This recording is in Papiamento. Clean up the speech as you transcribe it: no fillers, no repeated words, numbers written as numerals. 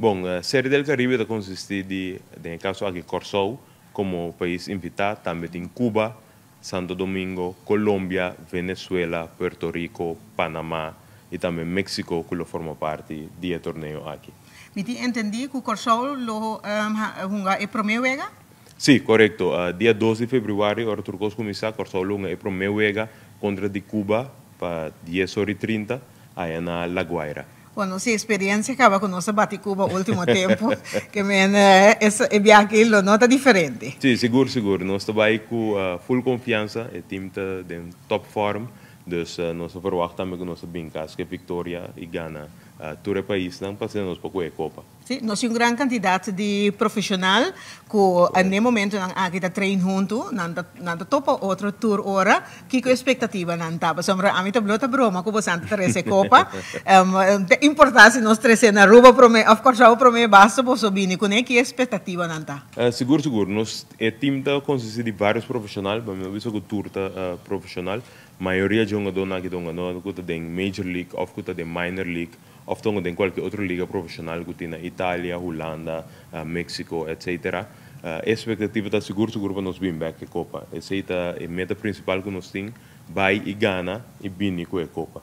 Bon, Serie del Caribe ta consisti di, den caso aki, Corsou como pais invita, tambe tin Cuba, Santo Domingo, Colombia, Venezuela, Puerto Rico, Panama y tambe Mexico cu lo forma parti di e torneo aki. Mi ta entende cu Corsou lo hunga e prome wega? Si, corecto. Dia 2 di februari, ora tur cos cuminsa, Corsou lo hunga e prome wega contra di Cuba pa 10 or y 30, aya na La Guaira. Bueno, si experiencia caba cu nos a bati Cuba ultimo tempo, kiermen e biahe lo no ta diferente. Si, sigur, sigur. Nos ta bay cu full confiansa, e team ta den top form, dus nos ta verwacht tambe cu nos ta bin cas cu victoria y gana tur paisnan pa nos pa e copa. Si, nos tin un gran cantidad di profesional cu na momento nan aki ta train hunto, nan ta topa otro tur ora, kico expectativa nan ta? Pasobra ami ta blota broma cu boso ta trece copa. Importa si nos trece na Aruba prome, of course prome, basta boso bini cu ki expectativa nan ta? Sigur, sigur. Nos e team ta consisti di varios profesional, pa mi bisa cu tur ta profesional. Mayoria di hungado aki ta hungado cu ta den Major League of cu ta den Minor League of ta den cualkier otro liga profesional cu tin na Italia, Hulanda, Mexico, etc. Expectativa ta sigur sigur pa nos bin back e copa. Esey ta e meta principal cu nos tin, bay y gana y bini cu e copa.